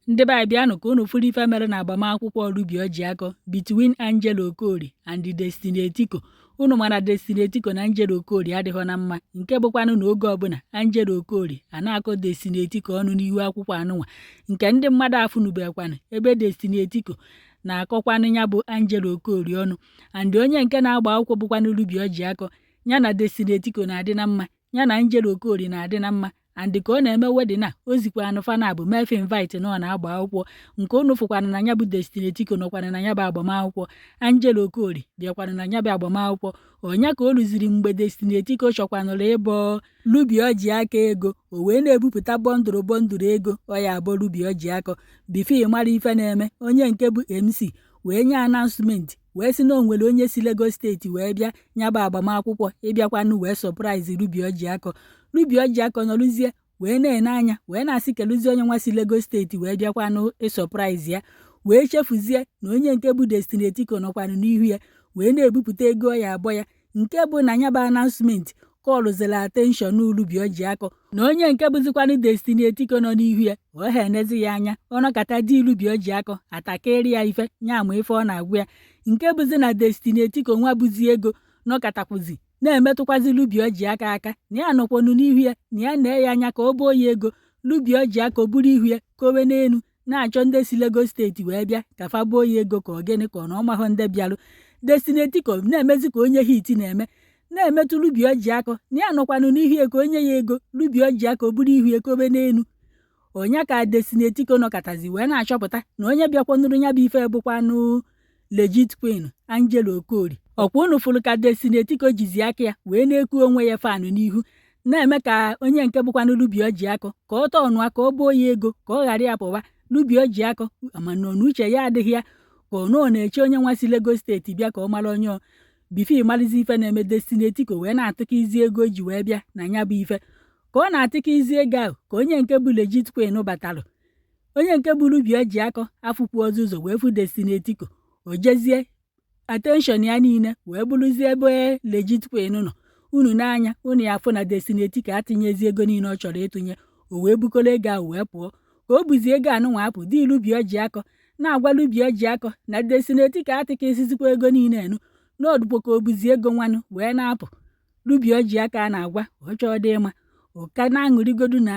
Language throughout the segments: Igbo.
Ndị be anyị, bịanụ ka unu fụrụ ife mere na agbamakwụkwọ Ruby Ojiako between Angela Okorie and Destiny Etiko. Unu mana Destiny Etiko na Angela Okorie adịghọ na mma, nke bụkwanụ na oge ọbụla Angela Okorie a na-akọ Destiny Etiko ọnụ n'ihu akwụkwọ anụnwa, nke ndị mmadụ afụnubekwanụ ebe Destiny Etiko na-akọkwanụ ya bụ Angela Okorie ọnụ. And onye nke na-agba akwụkwọ bụkwanụ Ruby Ojiako, ya na Destiny Etiko na-adị na mma, ya na Angela Okorie na-adị na mma. And ka ọ na-eme wedding a, o zikwanụ fa naabọ mee fa invite na ọ na-agba akwụkwọ. Nke unu fụkwanụ na ya bụ Destiny Etiko nọkwanụ na ya bụ agbamakwụkwọ, Angela Okorie bịakwanụ na ya bụ agbamakwụkwọ. Ọnya ka o ruziri mgbe Destiny Etiko chọkwanụrụ ịbọ Ruby Ojiako ego, o wee na-ebupụta bundle bundle ego ọ ya abọ Ruby Ojiako. Before ị mara ife na-eme, onye nke bụ MC wee nye announcement, wee sị na o nwere onye si Lagos State wee bịa ya bụ agbamakwụkwọ ịbịakwanụ wee surprise Ruby Ojiako. Ruby Ojiako nọrụzie wee na-ene anya, wee na-asị kelụzie onye nwa si Lagos State wee bịakwanụ ịsurprise ya, wee chefuzie na onye nke bụ Destiny Etiko nọkwanụ n'ihu ya wee na-ebupụta ego ọ ya abọ ya. Nke bụ na ya bụ announcement callụziri attention Ruby Ojiako na onye nke bụzikwanụ Destiny Etiko nọ n'ihu ya, ọ ha enezi ya anya. Ọ nọkata di Ruby Ojiako atakịrị ya ife nya ama ife ọ na-agwa ya. Nke bụzi na Destiny Etiko nwa bụzi ego nọkatakwuzi na-emetụkwazi Ruby Ojiako aka na ya nọkwanụ n'ihu ya, na ya nee ya anya ka ọ boo ya ego. Ruby Ojiako buru ihu ya kowe n'elu, na-achọ ndị si Lagos State wee bịa ka fa boo ya ego, ka ọ gịnị, ka ọ na ọ mahụ ndị bịalụ. Destiny Etiko na-emezi ka onye heat na-eme, na-emetụ Ruby Ojiako na ya nọkwanụ n'ihu ya ka onye ya ego. Ruby Ojiako buru ihu ya kobe n'elu. Onye ka Destiny Etiko nọkọtazi wee na-achọpụta na onye bịakwanụrụ ya bụ ife bụkwanụ legit queen Angela Okorie. Ọkwa unu fụrụ ka Destiny Etiko jizi aka ya wee na-eku onwe ya fan n'ihu, na-eme ka onye nke bụkwanụ Ruby Ojiako ka ọ tọọnụa ka ọ boo ya ego ka ọ ghara ya pụwa. Ruby Ojiako mana n'uche ya adịghị ya, ka ọ nọ na-eche onye nwa si Lagos State bịa ka ọ mara onye. Before ịmalizi ife na-eme, Destiny Etiko wee na-atụkọ izi ego o ji wee bịa na ya bụ ife. Ka ọ na-atụkọ izi ego ahụ, ka onye nke bụ legit queen batalụ. Onye nke bụ Ruby Ojiako afụkwu ọzọ ụzọ wee fụ Destiny Etiko, o jezie attention ya niile wee bụrụzie ebe legit queen nọ. Unu n'anya unu ya afụ na Destiny Etiko atụnyezi ego niile ọ chọrọ ịtụnye, o wee bukọrọ ego ahụ wee pụọ. Ka o buzi ego anụnwa apụ, di Ruby Ojiako na-agwa Ruby Ojiako na Destiny Etiko atụkọ isizikwa ego niile enu n'ọdụkwo, ka o buzi ego nwanụ wee na-apụ. Ruby Ojiako a na-agwa ọ chọọ dị ịma ụka na-aṅụrịgodu na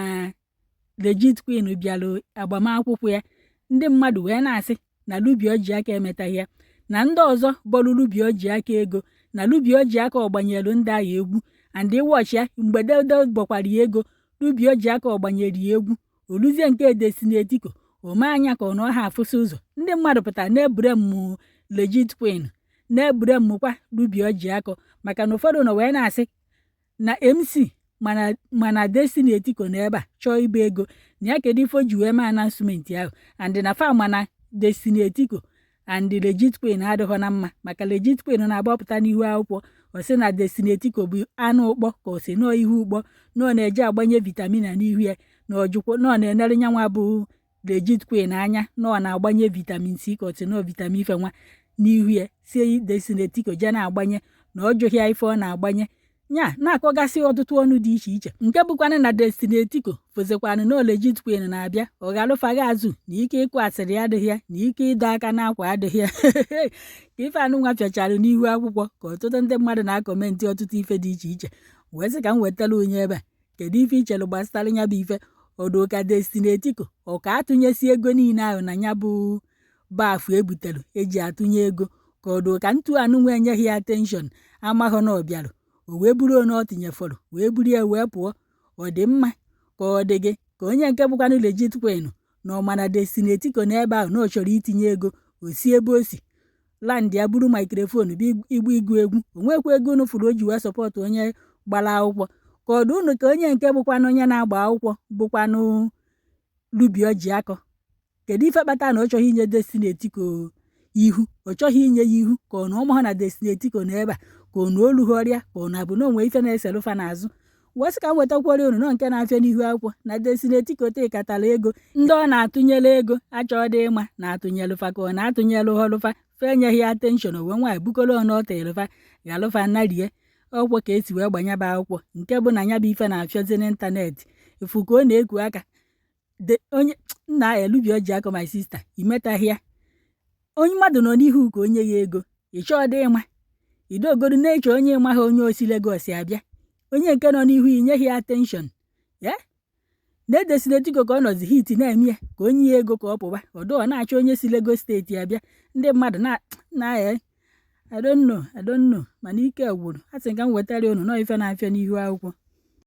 legit queen bịara agbamakwụkwọ ya. Ndị mmadụ wee na-asị na Ruby Ojiako emetaghị ya, na ndị ọzọ bọrọ Ruby Ojiako ego, na Ruby Ojiako ọgbanyelu ndị agha egwu. And ịwọchi ya, mgbe Dedo bọkwara ya ego, Ruby Ojiako ọgbanyere ya egwu. Oluzie nke Destiny Etiko, ome anya ka ọ na ọha afụsị ụzọ. Ndị mmadụ pụtara na-ebure mmụ legit queen, na-ebure mmụkwa Ruby Ojiako, maka na ụfọdụ nọ wee na-asị na MC mana Destiny Etiko na ebe a chọọ ibe ego na ya, kedu ife o ji wee mee announcement ahụ? And na fa mana Destiny Etiko and legit queen adịghọ na mma, maka legit queen na-agbapụta n'ihu akwụkwọ, ọ sị na Destiny Etiko bụ anụ ụkpọ, ka ọ sị nọọ ihu ụkpọ, na ọ na-eje agbanye vitamin n'ihu ya, na ọjụkwa na ọ na-enere nyanwa bụ legit queen anya, na ọ na-agbanye vitamin C, ka ọ sị nọọ vitamin ife nwa n'ihu ya, sie Destiny Etiko je na-agbanye, na ọ jụghị ya ife ọ na-agbanye nya, na-akọgasị ọtụtụ ọnụ dị iche iche. Nke bụkwanụ na Destiny Etiko fụzikwanụ na legit queen na-abịa, ọ ghalụfaghị azụ na ike ịkụ asịrị adịghị ya, na ike ịdọ aka n'akwa adịghị ya. Ka ife anụnwa fịachara n'ihu akwụkwọ, ka ọtụtụ ndị mmadụ na-acomment ọtụtụ ife dị iche iche, wee sị ka m wetara onye ebe a, kedu ife ichere gbasara ya bụ ife? Ọdụ ka Destiny Etiko ọ ka atụnyesi ego niile ahụ na ya bụ bafu ebutere eji atụnye ego, ka ọdụ ka ntu anụnwa enyeghị ya attention, amaghọ na ọ bịara, o wee buru one ọ tinyefọrọ wee buru ya wee pụọ? Ọ dị mma ka ọ dị gị ka onye nke bụkwanụ legit queen na ọ mana Destiny Etiko n'ebe ahụ na ọ chọrọ itinye ego, o si ebe o si land ya buru microphone bụ igbu ịgụ egwu, o nwekwa ego unu fụrụ o ji wee support onye gbara akwụkwọ? Ka ọ dị unu ka onye nke bụkwanụ onye na-agba akwụkwọ bụkwanụ Ruby Ojiako, kedu ife kpatara na ọ chọghị inye Destiny Etiko ihu? Ọ chọghị inye ya ihu ka ọ na ọmahụ na Destiny Etiko na ebe a, ka ọ na olu ọrịa, ka ọ na-abụ na onwe ife na-eselụfa n'azụ? Wee sị ka m wetakwara unu nọ nke na-afịa n'ihu akwụkwọ na Destiny Etiko tekatara ego ndị ọ na-atụnyere ego achọ dị ịma na-atụnyelụfa, ka ọ na-atụnyelụ họlụfa fa enyeghị ya attention, wee nwaanyị bukọrọ ọnụ ọ tịrịfa ghalụfa narie ọkwọ ka esi wee gbanyaba akwụkwọ. Nke bụ na ya bụ ife na-afịọzi n'internet ifu ka ọ na-eku aka. Onye nna ya, Ruby Ojiako, my sister, imetaghị ya. Onye mmadụ nọ n'ihu ka onye ya ego, ị chọọ dị ịma idogodu na-eche onye ịma ha, onye osi Lagos abịa, onye nke nọ n'ihu inyeghị ya attention ya. Na Destiny Etiko ka ọ nọzi hit na-eme ya ka onye ya ego ka ọ pụba ọdụ, ọ na-achọ onye si Lagos State abịa. Ndị mmadụ na na ya, I don't know, I don't know, mana ike gwụrụ. A sị ka m wetara unu nọọ ife na-afịa n'ihu akwụkwọ.